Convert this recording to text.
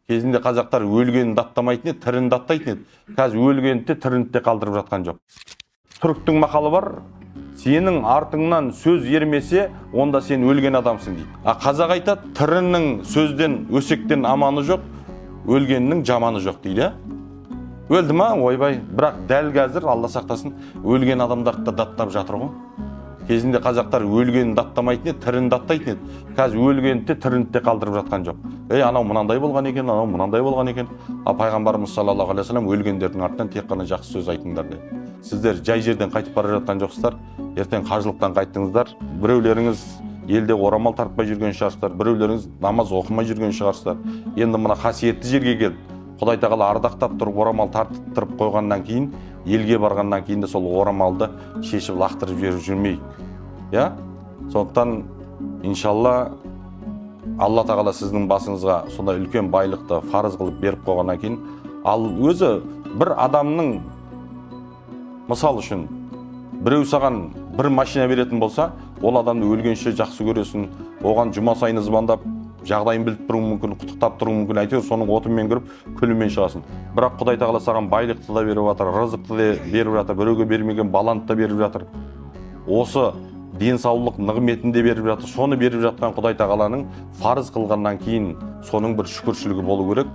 Кезінде қазақтар өлгенін даттамайтын еді, тіріні даттайтын еді. Қазір өлгенді де, тіріні де қалдырып жатқан жоқ. Түріктің мақалы бар: сенің артыңнан сөз ермесе, онда сен өлген адамсың дейді. А қазақ айтады: тірінің сөзден, өсектен аманы жоқ, өлгеннің жаманы жоқ дейді. Өлді ма, ойбай. Бірақ дәл қазір, Алла сақтасын, өлген адамдарды да даттап жатыр ғой. Кезінде қазақтар өлгенін даттамайтын еді, тіріні даттайтын еді. Қазір өлгенді де, тіріні де қалдырып жатқан жоқ. Ей, анау мынандай болған екен, анау мынандай болған екен. А пайғамбарымыз саллаллаху алейхи уассалам: «Өлгендердің артынан тек қана жақсы сөз айтыңдар», – деді. Сіздер жай жерден қайтып бара жатқан жоқсыздар. Ертең қажылықтан қайттыңыздар. Біреулеріңіз елде орамал тартпай жүрген шығарсыздар, біреулеріңіз намаз оқымай жүрген шығарсыздар. Енді мына қасиетті жерге келіп, Құдай тағала ардақтап тұрып, орамал тарттырып қойғаннан кейін, елге барғаннан кейін де сол орамалды шешіп, лақтырып жіберіп жүрмейік, иә. Сондықтан, иншалла, Алла тағала сіздің басыңызға сондай үлкен байлықты фарыз қылып беріп қойғаннан кейін, ал өзі бір адамның, мысал үшін, біреу саған бір машина беретін болса, ол адамды өлгенше жақсы көресің. Оған жұма сайын звондап, жағдайын біліп тұруың мүмкін, құттықтап тұруың мүмкін, әйтеуір соның отымен кіріп, күлімен шығасың. Бірақ Құдай тағала саған байлықты да беріп жатыр, рызықты да беріп жатыр, біреуге бермеген баланы да беріп жатыр, осы денсаулық нығметін де беріп жатыр. Соны беріп жатқан Құдай тағаланың фарыз қылғаннан кейін соның бір шүкіршілігі болу керек.